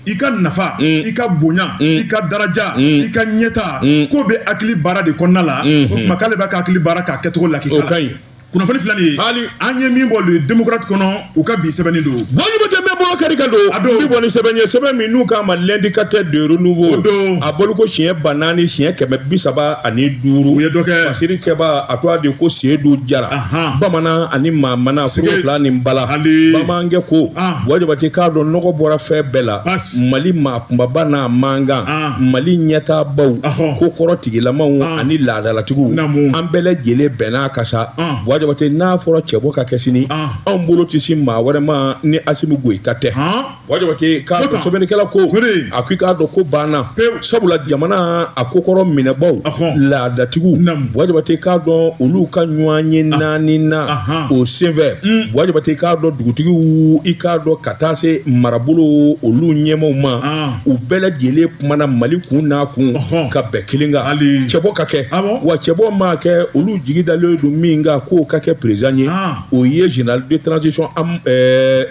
Speaker 2: i ka nafa i ka bonya i ka daraja i ka ɲɛta k'o bɛ hakili baara de kɔnɔna la o tuma k'ale b'a ka hakili baara k'a kɛcogo lakika la kunnafoni filɛ nin ye
Speaker 1: hali
Speaker 2: an ye min bɔ le démocrate kɔnɔ u ka bi sɛbɛnni don
Speaker 1: Bɔjibate bɛ bolo kari ka don
Speaker 2: A don.
Speaker 1: bi bɔ ni sɛbɛn ye sɛbɛn min n'u k'a ma l'indicateur de renouveau
Speaker 2: O don.
Speaker 1: a bɔli ko siɲɛ 4435
Speaker 2: U ye dɔ kɛ.
Speaker 1: fasiri kɛba a tɔgɔ de ko Seyidu Jara
Speaker 2: Ahan.
Speaker 1: bamanan ani maamana
Speaker 2: Sige.
Speaker 1: furu fila ni bala
Speaker 2: Hali.
Speaker 1: bamanankɛ ko
Speaker 2: Ah.
Speaker 1: Bɔjibate k'a dɔn nɔgɔ bɔra fɛn bɛɛ la
Speaker 2: Basi.
Speaker 1: Mali maa kunbaba n'a mankan
Speaker 2: Ah.
Speaker 1: Mali ɲɛtaabaw
Speaker 2: Ahɔ.
Speaker 1: ko kɔrɔ tigilamaw
Speaker 2: Ah.
Speaker 1: ani laadalatigiw
Speaker 2: Naamu.
Speaker 1: an bɛɛ lajɛlen bɛn'a kan sa
Speaker 2: Ah.
Speaker 1: Bɔjabate n'a fɔra cɛbɔ ka kɛ sini
Speaker 2: Ah.
Speaker 1: anw bolo tɛ se maa wɛrɛ ma ni Asimi Goyita tɛ
Speaker 2: han
Speaker 1: Bɔjabate k'a
Speaker 2: Fo
Speaker 1: dɔn
Speaker 2: tan.
Speaker 1: sɛbɛnnikɛla ko
Speaker 2: Ko de.
Speaker 1: a ko i k'a dɔn ko banna
Speaker 2: Pewu.
Speaker 1: sabula jamana a kokɔrɔ minɛbaw
Speaker 2: Ɔhɔn.
Speaker 1: laadatigiw
Speaker 2: Naamu.
Speaker 1: Bɔjabate k'a dɔn olu ka ɲɔgɔn ye naani na
Speaker 2: Ahan.
Speaker 1: o senfɛ Bɔjabate k'a dɔn dugutigiw i k'a dɔn ka taa se marabolo olu ɲɛmaaw ma
Speaker 2: Ah.
Speaker 1: u bɛɛ lajɛlen kumana Mali kun n'a kun
Speaker 2: Ɔhɔn.
Speaker 1: ka bɛn kelen kan
Speaker 2: Hali.
Speaker 1: cɛbɔ ka kɛ
Speaker 2: Ah bon?
Speaker 1: wa cɛbɔ maa kɛ olu jigi dalen don min kan k'o ka kɛ président ye
Speaker 2: Ah.
Speaker 1: o ye général de transition am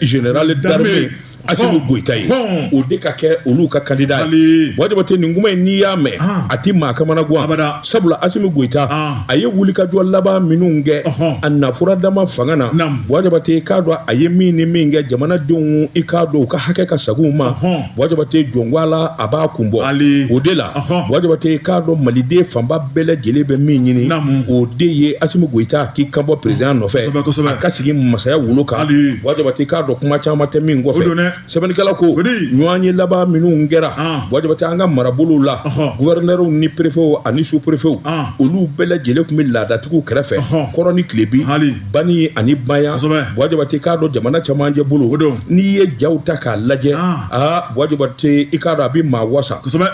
Speaker 1: général d'armée Asimi
Speaker 2: Hɔn.
Speaker 1: Goyita ye
Speaker 2: Hɔn.
Speaker 1: o de ka kɛ olu ka candidat ye
Speaker 2: Hali.
Speaker 1: Bɔjabate nin kuma in n'i y'a mɛn
Speaker 2: Ah.
Speaker 1: a ti maa kamana gan
Speaker 2: Abada.
Speaker 1: sabula Asimi Goyita
Speaker 2: Ah.
Speaker 1: a ye wulikajɔ laban minnu kɛ
Speaker 2: Ɔhɔn.
Speaker 1: a nafura dama fanga na
Speaker 2: Naamu.
Speaker 1: Bɔjabate k'a dɔn a ye min ni min kɛ jamanadenw i k'a dɔn u ka hakɛ ka sago u ma
Speaker 2: Ɔhɔn.
Speaker 1: Bɔjabate jɔnko a la a b'a kun bɔ
Speaker 2: Hali.
Speaker 1: o de la
Speaker 2: Ɔhɔn.
Speaker 1: Bɔjabate k'a dɔn maliden fanba bɛɛ lajɛlen bɛ min ɲini
Speaker 2: Naamu.
Speaker 1: o de ye Asimi Goyita k'i kanbɔ président nɔfɛ
Speaker 2: Kosɛbɛ, kosɛbɛ.
Speaker 1: a ka sigi masaya wolo kan
Speaker 2: Hali.
Speaker 1: Bɔjabate k'a dɔn kuma caman tɛ min
Speaker 2: O don
Speaker 1: kɔfɛ
Speaker 2: dɛ.
Speaker 1: sɛbɛnnikɛla ko
Speaker 2: O de.
Speaker 1: ɲɔgɔn ye laban minnu kɛra
Speaker 2: Ah.
Speaker 1: Bɔjabate an ka marabolow la
Speaker 2: Ɔhɔn.
Speaker 1: guvɛrɛnɛriw ni perefew ani sous-prefetw
Speaker 2: Ah.
Speaker 1: olu bɛɛ lajɛlen tun bɛ laadatigiw kɛrɛfɛ
Speaker 2: Ɔhɔn.
Speaker 1: kɔrɔn ni tilebin
Speaker 2: Hali.
Speaker 1: bani ani baya
Speaker 2: Kosɛbɛ.
Speaker 1: Bɔjabate k'a dɔn jamana camancɛ bolo
Speaker 2: O don.
Speaker 1: n'i ye jaw ta k'a lajɛ
Speaker 2: Ah.
Speaker 1: aa Bɔjabate i k'a dɔn a bɛ maa wasa
Speaker 2: kosɛbɛ.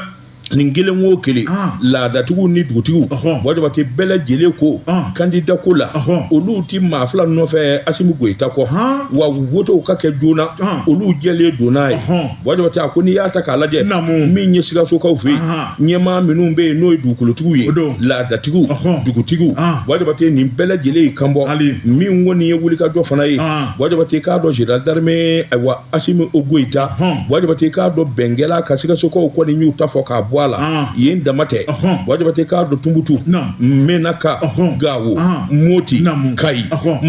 Speaker 1: Nin kelen o kelen, laadatigiw ni dugutigiw, Buwa Jabate, bɛɛ lajɛlen ko kandida ko la, olu ti maa fila nɔfɛ Asimi Goyita kɔ, wa votew ka kɛ joona, olu jɛlen don n'a ye. Buwa Jabate a ko n'i y'a ta k'a lajɛ, min ye Sikasokaw fɛ yen, ɲɛmaa minnu bɛ yen n'o ye dugukolotigiw ye, laadatigiw, dugutigiw, Buwa Jabate, nin bɛɛ lajɛlen y'i kanbɔ. Min kɔni ye wulikajɔ fana ye, Buwa Jabate, k'a dɔn général d'armée ayiwa Asimi o Goyita, Buwa Jabate, k'a dɔn bɛnkɛla ka Sikasokaw kɔni y'u ta fɔ k'a bɔ a la. Yen dama tɛ, Buwa Jabate, k'a dɔn Tumutu, Menaka, Gawo, Moti, Kayi,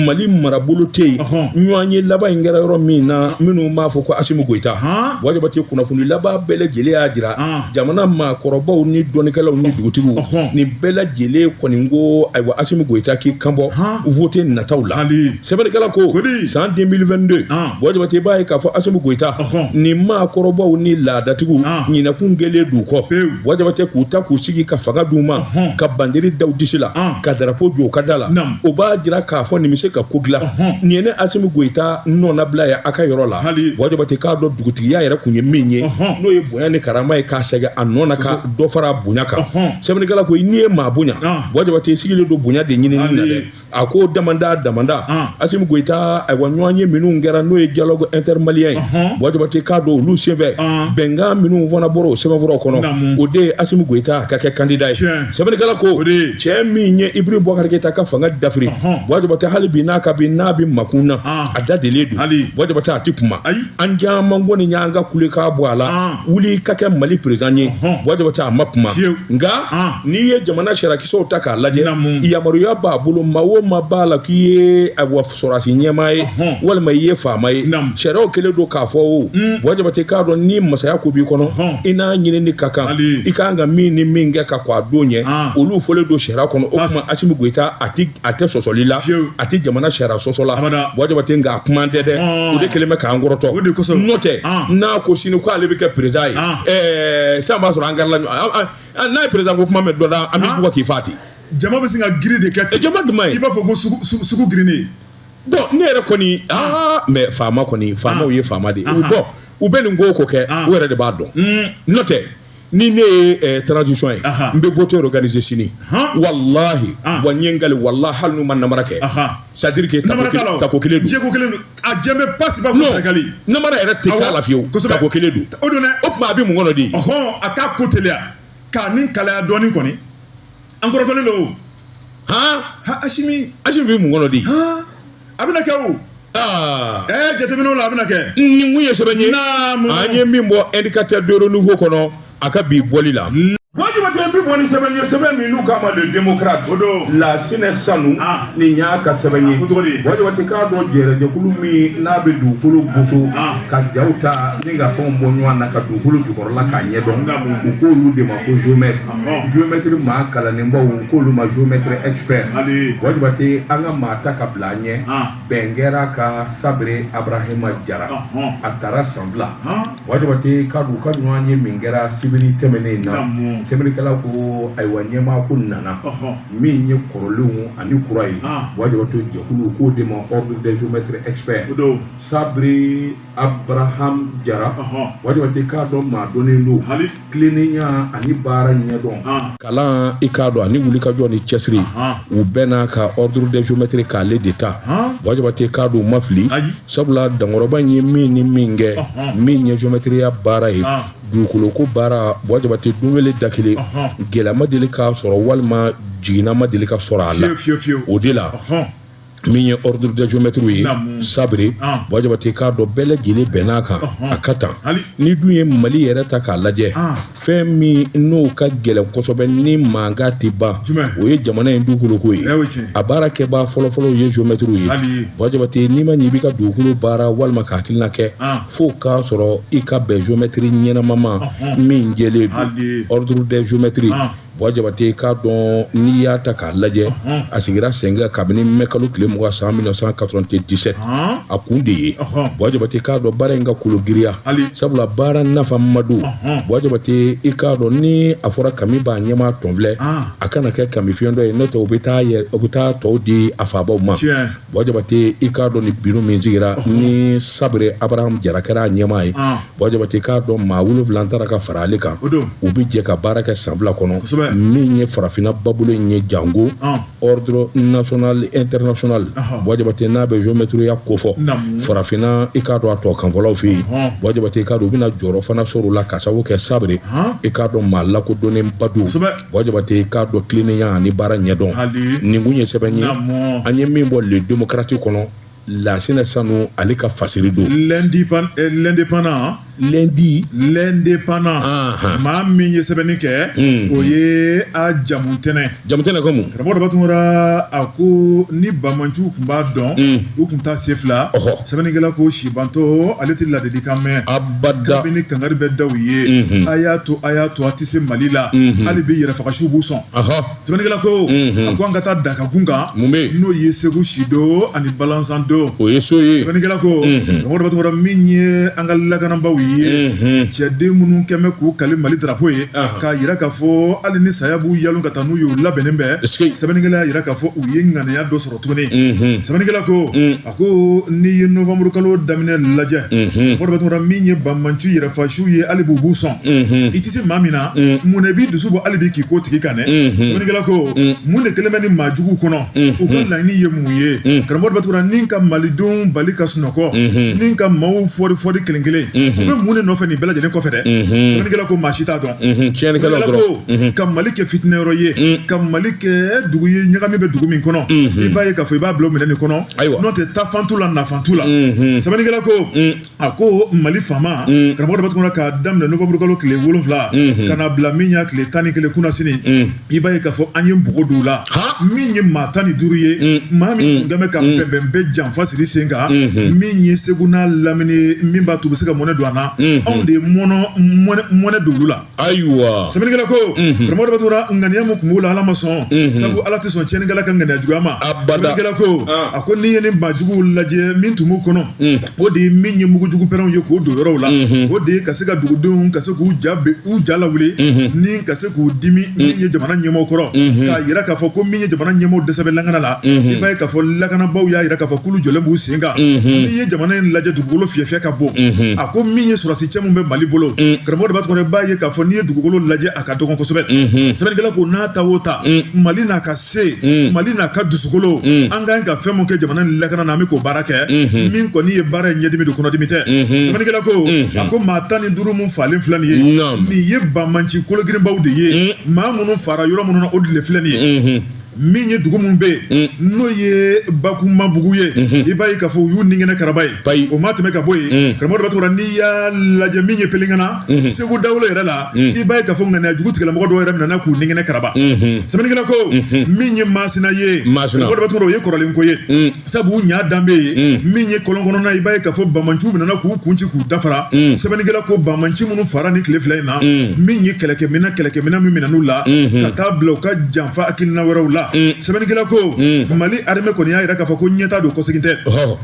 Speaker 1: Mali marabolo tɛ yen. Ɲɔgɔn ye laban in kɛra yɔrɔ min na, minnu b'a fɔ ko Asimi Goyita, Buwa Jabate, kunnafoni laban bɛɛ lajɛlen y'a jira jamana maakɔrɔbaw ni dɔnnikɛlaw ni dugutigiw, nin bɛɛ lajɛlen kɔni ko ayiwa Asimi Goyita k'i kanbɔ vote nataw la. Sɛbɛnnikɛla ko san 2022, Buwa Jabate, i b'a ye k'a fɔ Asimi Goyita ni maakɔrɔbaw ni laadatigiw ɲinɛkun kɛlen d'u kɔ. Buwa Jabate, k'u ta k'u sigi ka fanga d'u ma, ka banderi da u disi la, ka darapo jɔ u ka da la, o b'a jira k'a fɔ nin bɛ se ka ko dilan. Nin ye ne Asimi Goyita nɔnabila ye a ka yɔrɔ la. Buwa Jabate, k'a dɔn dugutigiya yɛrɛ kun ye min ye, n'o ye bonya ni karama ye, k'a segin a nɔ na, ka dɔ fara bonya kan. Sɛbɛnnikɛla ko n'i ye maa bonya, Buwa Jabate, i sigilen don bonya de ɲinini na dɛ. A ko damanda damanda, Asimi Goyita, ayiwa ɲɔgɔn ye minnu kɛra, n'o ye dialogue intermalien ye, Buwa Jabate, k'a dɔn olu senfɛ, bɛnkan minnu fana bɔra o sɛbɛnfuraw kɔnɔ, o de ye Asimi Goyita ka kɛ candidat ye. Sɛbɛnnikɛla ko cɛ min ye Ibrahim Boubacar Keita ka fanga dafiri, Buwa Jabate, hali bi n'a ka bi n'a bɛ makun na, a da delen don. Buwa Jabate, a tɛ kuma. An caman kɔni y'an ka kulekan bɔ a la, wuli ka kɛ Mali président ye. Buwa Jabate, a ma kuma, nka n'i ye jamana sariyakisɛw ta k'a lajɛ, yamaruya b'a bolo. Maa o maa b'a la k'i ye ayiwa sɔrɔdasi ɲɛmaa ye walima i ye faama ye, sariyaw kɛlen don k'a fɔ o. Buwa Jabate, k'a dɔn ni masaya ko b'i kɔnɔ, i n'a ɲinini ka kan, i ka kan ka min ni min kɛ ka kɔn a don ɲɛ, olu fɔlen don sariya kɔnɔ. O tuma Asimi Goyita, a tɛ sɔsɔli la, a tɛ jamana sariya sɔsɔ la, Buwa Jabate, nka a kuma tɛ dɛ, o de kɛlen bɛ k'an kɔrɔtɔ. N'o tɛ, n'a ko sini ko ale bɛ kɛ président ye, sisan b'a sɔrɔ an kɛra n'a ye président ko kuma mɛn dɔ la, an bɛ bugɔ k'i fa ten.
Speaker 2: Jama bɛ sin ka girin de kɛ ten.
Speaker 1: Jama jumɛn ye?
Speaker 2: I b'a fɔ ko sugu girinnen.
Speaker 1: Bon, ne yɛrɛ kɔni, mais faama kɔni, faamaw ye faama de ye. Bon, u bɛ nin ko o ko kɛ, u yɛrɛ de b'a dɔn. N'o tɛ, ni ne ye transition ye, n bɛ vote organiser sini, walahi. Wa n ye n kali, walahi, hali n'u ma namara kɛ, c'est à dire que tako kelen don.
Speaker 2: Jɛko kelen don, a jɛ bɛ pasi ba ko kali.
Speaker 1: Namara yɛrɛ tɛ k'a la fiyewu, tako kelen don.
Speaker 2: O don dɛ.
Speaker 1: O tuma a bɛ mun kɔnɔ de?
Speaker 2: Ɔhɔn, a k'a ko teliya k'a ni kalaya dɔɔnin kɔni, an kɔrɔtɔlen don.
Speaker 1: Han.
Speaker 2: Ha, Asimi.
Speaker 1: Asimi bɛ mun kɔnɔ de?
Speaker 2: Han, a bɛna kɛ o. Ɛɛ, jateminɛw la, a bɛna kɛ.
Speaker 1: Nin kun ye sɛbɛn ye an ye min bɔ Indicateur de renouveau kɔnɔ a ka bi bɔli la. Buwa Jabate, n bɛ bɔ ni sɛbɛn ye, sɛbɛn min n'u k'a ma Le Démocrate.
Speaker 2: O don.
Speaker 1: Lasinɛ Sanu, nin y'a ka sɛbɛn ye. Buwa Jabate, k'a dɔn jɛrɛjɛkulu min n'a bɛ dugukolo goso ka jaw ta ni ka fɛnw bɔ ɲɔgɔn na ka dugukolo jukɔrɔla k'a ɲɛdɔn, u k'olu de ma ko géomètre. Géomètre maa kalannenbaw, u k'olu ma géomètre expert. Buwa Jabate, an ka maa ta ka bila an ɲɛ, bɛn kɛra ka Sabere Abrahima Jara, a taara san 2. Buwa Jabate, k'a dɔn u ka ɲɔgɔn ye min kɛra sibiri tɛmɛnen in na, sɛbɛnnikɛla ko ayiwa ɲɛmaa ko nana min ye kɔrɔlenw ani kura ye. Buwa Jabate, jɛkulu k'o de ma Ordre des géomètres experts, Sabere Abraham Jara. Buwa Jabate, k'a dɔn maa dɔnnen don tilennenya ani baara ɲɛdɔn, kalan, i k'a dɔn ani wulikajɔ ni cɛsiri, u bɛɛ n'a ka Ordre des géomètres k'ale de ta. Buwa Jabate, k'a dɔn u ma fili, sabula dankɔrɔba in ye min ni min kɛ, min ye géométrie baara ye, dugukolo ko baara, Buwa Jabate, don kelen da kelen gɛlɛya ma deli k'a sɔrɔ walima jiginna ma deli ka sɔrɔ a la. O de la, min ye Ordre des géomètres ye, Sabere, Buwa Jabate, k'a dɔn bɛɛ lajɛlen bɛnn'a kan a ka tan. Ni dun ye Mali yɛrɛ ta k'a lajɛ, fɛn min n'o ka gɛlɛn kosɛbɛ ni mankan tɛ ban, o ye jamana in dugukoloko ye. A baara kɛbaa fɔlɔfɔlɔ ye géomètre ye. Buwa Jabate, n'i ma ɲɛ i b'i ka dugukolo baara walima ka hakilina kɛ, fo k'a sɔrɔ i ka bɛn géomètre ɲɛnama ma min jɛlen don, Ordre des géomètres. Buwa Jabate, i k'a dɔn n'i y'a ta k'a lajɛ, a sigira sen kan kabini mɛ kalo tile 20 san 1997. A kun de ye, Buwa Jabate, i k'a dɔn baara in ka kolo giriya, sabula baara nafama don. Buwa Jabate, i k'a dɔn ni a fɔra kami b'a ɲɛma tɔn filɛ, a kana kɛ kami fiyentɔ ye, n'o tɛ u bɛ taa u bɛ taa tɔw di a fabaw ma. Buwa Jabate, i k'a dɔn ni biro min sigira ni Sabure Abraham Jara kɛra a ɲɛmaa ye, Buwa Jabate, i k'a dɔn maa 7 taara ka fara ale kan, u bɛ jɛ ka baara kɛ san 2 kɔnɔ. Min ye farafinna babolo in ye, janko ordre national international, Buwa Jabate, n'a bɛ géométrie kofɔ farafinna, i k'a dɔn a tɔ kanfɔlaw fɛ yen, Buwa Jabate, i k'a dɔn u bɛna jɔyɔrɔ fana sɔrɔ o la ka sababu kɛ Sabure, i k'a dɔn maa lakodɔnnenba don. Buwa Jabate, i k'a dɔn tilennenya ani baara ɲɛdɔn. Nin kun ye sɛbɛn ye an ye min bɔ Le Démocrate kɔnɔ. Lasinɛ Sanu, ale ka fasiri don.
Speaker 2: L'Indépendant.
Speaker 1: Lundi.
Speaker 2: L'Indépendant, maa min ye sɛbɛnni kɛ, o ye a Jamutɛnɛ.
Speaker 1: Jamutɛnɛ ko mun?
Speaker 2: Karamɔgɔ Daba Tunkara, a ko ni banbaanciw tun b'a dɔn, u tun t'a sen fila. Sɛbɛnnikɛla ko sibantɔ ale tɛ ladilikan mɛn.
Speaker 1: Abada.
Speaker 2: Kabini kangari bɛ da u ye, a y'a to, a y'a to, a tɛ se Mali la, hali bi yɛrɛfagasiw b'u sɔn. Sɛbɛnnikɛla ko, a ko an ka taa Dakagun kan.
Speaker 1: Mun bɛ?
Speaker 2: N'o ye Segu Sido ani Balanzando.
Speaker 1: O ye so ye.
Speaker 2: Sɛbɛnnikɛla ko, karamɔgɔ Daba Tunkara, min ye an ka lakanabaaw ye, cɛden minnu kɛn bɛ k'u kali Mali drapeau ye, k'a yira k'a fɔ hali ni saya b'u yalon ka taa n'u ye, u labɛnnen bɛ. Sɛbɛnnikɛla y'a yira k'a fɔ u ye ŋaniya dɔ sɔrɔ tuguni. Sɛbɛnnikɛla ko, a ko n'i ye novembre kalo daminɛ lajɛ, karamɔgɔ Daba Tunkara, min ye banbanci yɛrɛfasiw ye, hali bi u b'u sɔn. I tɛ se maa min na, mun de b'i dusu bɔ hali bi k'i ko tigi kan dɛ? Sɛbɛnnikɛla ko, mun de kɛlen bɛ ni maa juguw kɔnɔ? U ka laɲini ye mun ye, karamɔgɔ Daba Tunkara, ni ka malidenw bali ka sunɔgɔ, ni ka maaw fɔri fɔri kelen kelen? U bɛ mun de nɔfɛ nin bɛɛ lajɛlen kɔfɛ dɛ? Sɛbɛnnikɛla ko maa si t'a dɔn.
Speaker 1: Tiɲɛnikɛlaw
Speaker 2: ko ka Mali kɛ fitinɛ yɔrɔ ye, ka Mali kɛ dugu ye ɲagami bɛ dugu min kɔnɔ, i b'a ye k'a fɔ i b'a bila o minɛn nin kɔnɔ, n'o tɛ taafan t'u la, nafan t'u la. Sɛbɛnnikɛla ko, a ko Mali faama, karamɔgɔ Daba Tunkara, k'a daminɛ novembre kalo tile 7 ka na bila min y'a tile 11 kunasini, i b'a ye k'a fɔ an ye npogo don u la. Min ye maa 15 ye, maa min tun bɛ ka bɛnbɛn bɛɛ janfa siri sen kan, min ye Segu n'a lamini, min b'a to u bɛ se ka mɔnɛ don an na, anw de ye mɔnɛ don olu la.
Speaker 1: Ayiwa.
Speaker 2: Sɛbɛnnikɛla ko, karamɔgɔ Daba Tunkara, ŋaniya min tun b'u la, Ala ma sɔn, sabu Ala tɛ sɔn tiɲɛnikɛla ka ŋaniya juguya ma.
Speaker 1: Abada.
Speaker 2: Sɛbɛnnikɛla ko, a ko n'i ye nin maa juguw lajɛ, min tun b'u kɔnɔ, o de ye min ye mugujugu pɛrɛnw ye k'o don yɔrɔw la, o de ye ka se ka dugudenw ka se k'u ja u ja lawuli, ni ka se k'u dimi min ye jamana ɲɛmɔgɔ kɔrɔ, k'a yira k'a fɔ ko min ye jamana ɲɛmɔgɔ dɛsɛ bɛ lakana la. I b'a ye k'a fɔ lakanabaaw y'a yira k'a fɔ k'olu jɔlen b'u sen kan. N'i ye jamana in lajɛ, dugukolo fiyɛfiyɛ ka bon. A ko min ye sɔrɔdasi cɛ min bɛ Mali bolo, karamɔgɔ Daba Tunkara, i b'a ye k'a fɔ n'i ye dugukolo lajɛ, a ka dɔgɔn kosɛbɛ. Sɛbɛnnikɛla ko n'a ta o ta, Mali n'a ka se, Mali n'a ka dusukolo, an ka kan ka fɛn mun kɛ jamana in lakana na, an bɛ k'o baara kɛ. Min kɔni ye baara ye, ɲɛdimi don, kɔnɔdimi tɛ. Sɛbɛnnikɛla ko, a ko maa 15 mun falen filɛ nin ye, nin ye banbanci kologirinbaw de ye. Maa minnu fara yɔrɔ minnu na, o de filɛ nin ye. Min ye dugu min bɛ yen, n'o ye Bakumabugu ye, i b'a ye k'a fɔ u y'u nigɛnɛ karaba ye, o ma tɛmɛ ka bɔ yen. Karamɔgɔ Daba Tunkara, n'i y'a lajɛ, min ye Pelengana, Segu dawolo yɛrɛ la, i b'a ye k'a fɔ ŋaniya jugu tigilamɔgɔ dɔw yɛrɛ minɛna k'u nigɛnɛ karaba. Sɛbɛnnikɛla ko, min ye Masina ye, karamɔgɔ Daba Tunkara, o ye kɔrɔlen ko ye, sabu ɲa danbe ye. Min ye kɔlɔn kɔnɔna, i b'a ye k'a fɔ banbanciw minɛna k'u kun ci k'u dafara. Sɛbɛnnikɛla ko banbanci minnu fara ni tile 2 in na, min ye kɛlɛkɛminɛn min minɛn'u la ka taa bila u ka janfa hakilina wɛrɛw la. Sɛbɛnnikɛla ko Mali armée kɔni y'a yira k'a fɔ ko ɲɛta don, kɔsegin tɛ.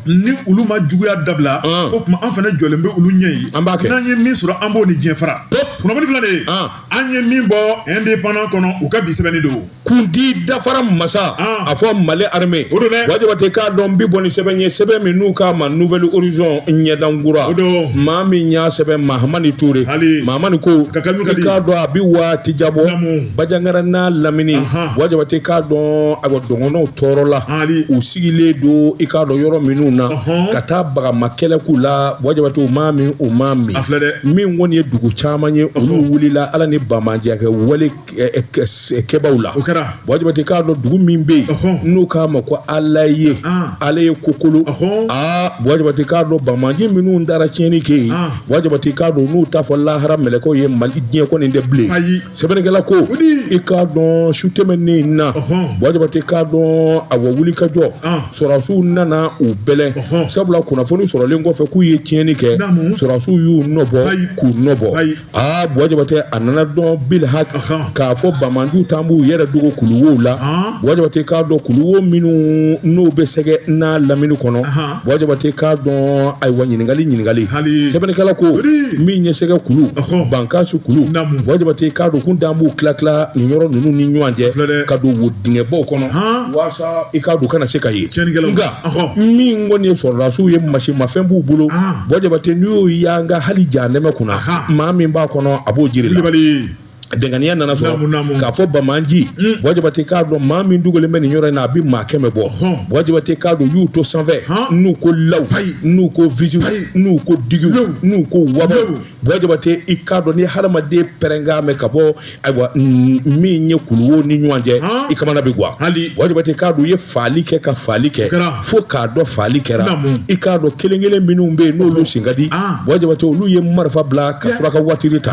Speaker 2: Ni olu ma juguya dabila, o tuma an fana jɔlen bɛ olu ɲɛ yen. N'an ye min sɔrɔ, an b'o ni diɲɛ fara. Kunnafoni filɛ nin ye, an ye min bɔ Indépendant kɔnɔ, u ka bi sɛbɛnni don.
Speaker 1: Kundi dafara masa, a fɔ Mali armée.
Speaker 2: O don dɛ.
Speaker 1: Buwa Jabate, k'a dɔn bi bɔ ni sɛbɛn ye, sɛbɛn min n'u k'a ma Nouvel Horizon, ɲɛdankura.
Speaker 2: O don.
Speaker 1: Maa min y'a sɛbɛn, Mahamani Ture.
Speaker 2: Hali.
Speaker 1: Mahamani ko
Speaker 2: ka kalmi ka
Speaker 1: i
Speaker 2: di.
Speaker 1: k'a dɔn a bi waati jabɔ.
Speaker 2: Naamu.
Speaker 1: Bajangara n'a lamini, Buwa Jabate, k'a dɔn ayiwa dɔgɔnɔw tɔɔrɔ la.
Speaker 2: Hali.
Speaker 1: U sigilen don, i k'a dɔn yɔrɔ minnu na, ka taa bagama kɛlɛ k'u la. Buwa Jabate, u m'a min, u m'a min.
Speaker 2: A filɛ dɛ.
Speaker 1: Min kɔni ye dugu caman ye, olu wulila Ala ni banbaanciya wale kɛbaw la.
Speaker 2: O kɛra.
Speaker 1: Buwa Jabate, k'a dɔn dugu min bɛ yen n'u k'a ma ko Ala ye, Ala ye kokolo. Aa, Buwa Jabate, k'a dɔn banbaanci minnu taara tiɲɛni kɛ yen, Buwa Jabate, k'a dɔn n'u t'a fɔ lahara mɛlɛkɛw ye, Mali diɲɛ kɔni tɛ bilen.
Speaker 2: Ayi.
Speaker 1: Sɛbɛnnikɛla ko, i k'a dɔn su tɛmɛnen in na, Buwa Jabate k'a dɔn awa wulikajɔ sɔrɔdasiw nana u bɛlɛn sabula kunnafoni sɔrɔlen kɔfɛ k'u ye tiɲɛni kɛ sɔrɔdasiw y'u nɔbɔ k'u nɔbɔ. Aa Buwa Jabate a nana dɔn bilhak k'a fɔ banbaanciw taa b'u yɛrɛ dogo kuluwow la. Buwa Jabate k'a dɔn kuluwo minnu n'o bɛ sɛgɛ n'a lamini kɔnɔ. Buwa Jabate k'a dɔn ayiwa ɲininkali ɲininkali sɛbɛnnikɛla ko min ye sɛgɛ kulu bankasi kulu Buwa Jabate k'a dɔn kun dan b'u tila tila nin yɔrɔ ninnu ni ɲɔgɔn cɛ ka don wo dingɛbaw kɔnɔ walasa i k'a dɔn kana se ka ye. Nka min kɔni ye sɔrɔdasiw ye masimafɛn b'u bolo. Buwa Jabate n'i y'o yanga hali jahanɛmɛ kunna maa min b'a kɔnɔ a b'o jiri la. Dɛngɛniya nana sɔrɔ k'a fɔ banbaanci Buwa Jabate k'a dɔn maa min dogolen bɛ nin yɔrɔ in na a bɛ maa 100 bɔ. Buwa Jabate k'a dɔn y'u to sanfɛ n'u ko law n'u ko fusil n'u ko digiw n'u ko wabaw. Buwa Jabate i k'a dɔn ni hadamaden pɛrɛnkan mɛn ka bɔ ayiwa min ye kuluwo ni ɲɔgɔn cɛ i kamana bɛ gwan. Buwa Jabate k'a dɔn u ye faali kɛ ka faali kɛ fo k'a dɔn faali kɛra. I k'a dɔn kelen kelen minnu bɛ yen n'olu sen ka di Buwa Jabate olu ye marifa bila ka suraka watiri ta.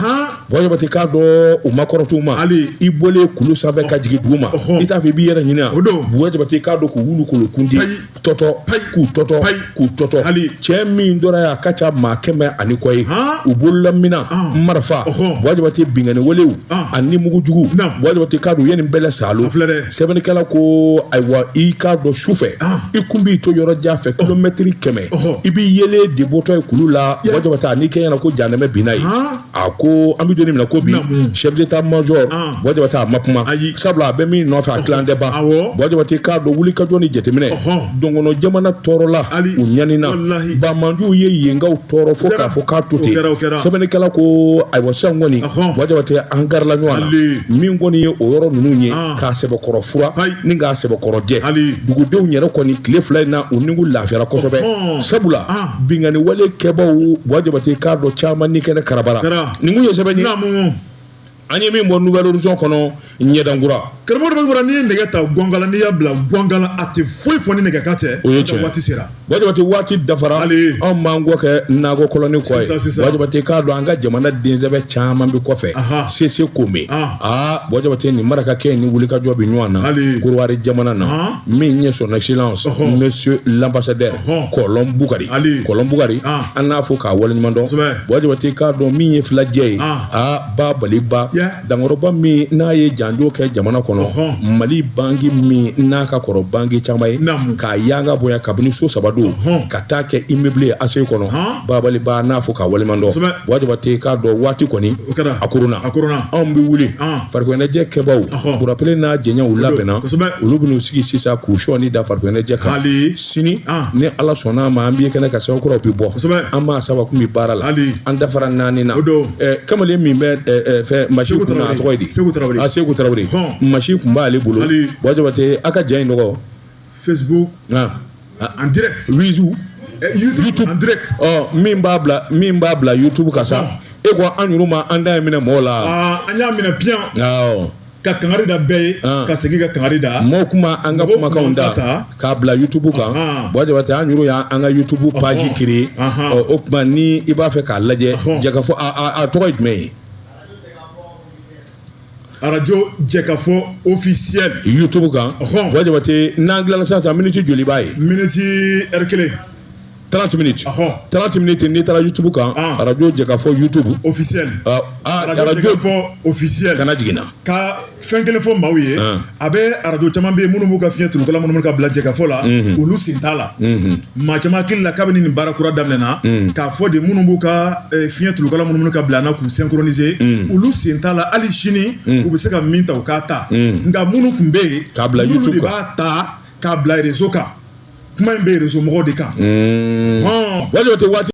Speaker 1: Buwa Jabate k'a dɔn u ma kɔrɔtɔ u ma. I bɔlen kulu sanfɛ ka jigin dugu ma i t'a fɛ i b'i yɛrɛ ɲini. Buwa Jabate k'a dɔn k'u wulu kolo kundi tɔtɔ k'u tɔtɔ k'u tɔtɔ. Cɛ min tora yen a ka ca maa 100 ani kɔ ye. U bololaminan marifa Buwa Jabate binkanni walew ani mugujugu Buwa Jabate k'a dɔn u ye nin bɛɛ la saalo. Sɛbɛnnikɛla ko ayiwa i k'a dɔn su fɛ i kun b'i to yɔrɔ jan fɛ kilomɛtiri 100 i b'i yelen de bɔtɔ ye kulu la. Buwa Jabate a n'i kɛ ɲɛna ko jahanɛmɛ binna yen. A ko an bɛ don min na ko bi chef d'état major Buwa Jabate a ma kuma sabula a bɛ min nɔfɛ a tilan tɛ ban. Buwa Jabate k'a dɔn wulikajɔ ni jateminɛ dɔnkɔnɔ jamana tɔɔrɔla u ɲanina banbaanciw ye yenkaw tɔɔrɔ fo k'a fɔ k'a to ten. Sɛbɛnnikɛla ko ayiwa sisan kɔni Buwa Jabate an garila ɲɔgɔn na min kɔni ye o yɔrɔ ninnu ye k'a sɛbɛkɔrɔ fura ni k'a sɛbɛkɔrɔ jɛ. Dugudenw yɛrɛ kɔni tile 2 in na u ni lafiyara kosɛbɛ sabula binkanni wale kɛbaw Buwa Jabate k'a dɔn caman ni kɛnɛ karabara. Nin kun ye sɛbɛn ye an ye min bɔ Nouvel Horizon kɔnɔ ɲɛdankura.
Speaker 2: Karamɔgɔ Daba n'i ye nɛgɛ ta gɔngala n'i y'a bila gɔngala a tɛ foyi fɔ ni nɛgɛ kan tɛ.
Speaker 1: O ye tiɲɛ
Speaker 2: waati sera.
Speaker 1: Buwa Jabate waati dafara anw b'an kɔ kɛ nakɔ kɔlɔni kɔ ye. Buwa Jabate k'a dɔn an ka jamana densɛbɛ caman bɛ kɔfɛ Sese Kome aa Buwa Jabate nin marakakɛ ni wulikajɔ bɛ ɲɔgɔn na Korowari jamana na. Min ye son excellence monsieur l'ambassadeur Kɔlɔn Bukari Kɔlɔn Bukari an n'a fo k'a waleɲuman dɔn. Buwa Jabate k'a dɔn min ye filajɛ ye aa ba baliba dankɔrɔba min n'a ye janjo kɛ jamana kɔnɔ Mali banki min n'a ka kɔrɔ banki caman ye k'a yanga bonya kabini so 3 don ka taa kɛ immeuble ye ACI kɔnɔ babaliba n'a fo k'a waleɲuman dɔn. Buwa Jabate k'a dɔn waati kɔni a koronna anw bɛ wuli farikoloɲɛnajɛ kɛbaw burapele n'a jɛɲɔgɔnw labɛnna olu bɛn'u sigi sisan k'u sɔɔni da farikoloɲɛnajɛ kan sini ni Ala sɔnna a ma an b'i kɛnɛ ka sɛbɛn kuraw bɛ bɔ an maa 3 kun bɛ baara la an dafara 4 na. Kamalen min bɛ fɛ masi kunna a tɔgɔ ye di?
Speaker 2: Seku Tarawele.
Speaker 1: A Seku Tarawele masi kun b'ale bolo. Buwa Jabate a ka ja in dɔgɔ
Speaker 2: Facebook en direct
Speaker 1: Wizu
Speaker 2: YouTube en direct
Speaker 1: ɔ min b'a bila min b'a bila YouTube kan sa e ko an yɛrɛ ma an da minɛ mɔgɔw la
Speaker 2: an y'a minɛ piyan
Speaker 1: awɔ
Speaker 2: ka kangari da bɛɛ ye ka segin ka kangari da
Speaker 1: mɔgɔw kuma an ka kumakanw da k'a bila YouTube kan. Buwa Jabate an yɛrɛ y'an ka YouTube page créer. Ɔ o tuma ni i b'a fɛ k'a lajɛ Jɛkafɔ a tɔgɔ ye jumɛn ye?
Speaker 2: Arajo Jɛkafɔ officiel
Speaker 1: YouTube kan. Buwa Jabate n'an tilala sisan miniti joli b'a ye?
Speaker 2: Miniti heure kelen.
Speaker 1: 30 minutes. 30 minutes n'i taara YouTube kan arajo Jɛkafɔ YouTube
Speaker 2: officiel. Arajo Jɛkafɔ officiel
Speaker 1: kana jiginna.
Speaker 2: Ka fɛn kelen fɔ maaw ye a bɛ arajo caman bɛ yen minnu b'u ka fiɲɛ turukala minnu ka bila Jɛkafɔ la olu sen t'a la. Maa caman hakili la kabini nin baara kura daminɛna k'a fɔ de minnu b'u ka fiɲɛ tulukala minnu ka bila na k'u synchroniser olu sen t'a la hali sini u bɛ se ka min ta u k'a ta nka minnu tun bɛ yen
Speaker 1: k'a bila
Speaker 2: YouTube de b'a ta k'a bila réseau kan kuma in bɛ réseau mɔgɔw de kan.
Speaker 1: Buwa Jabate waati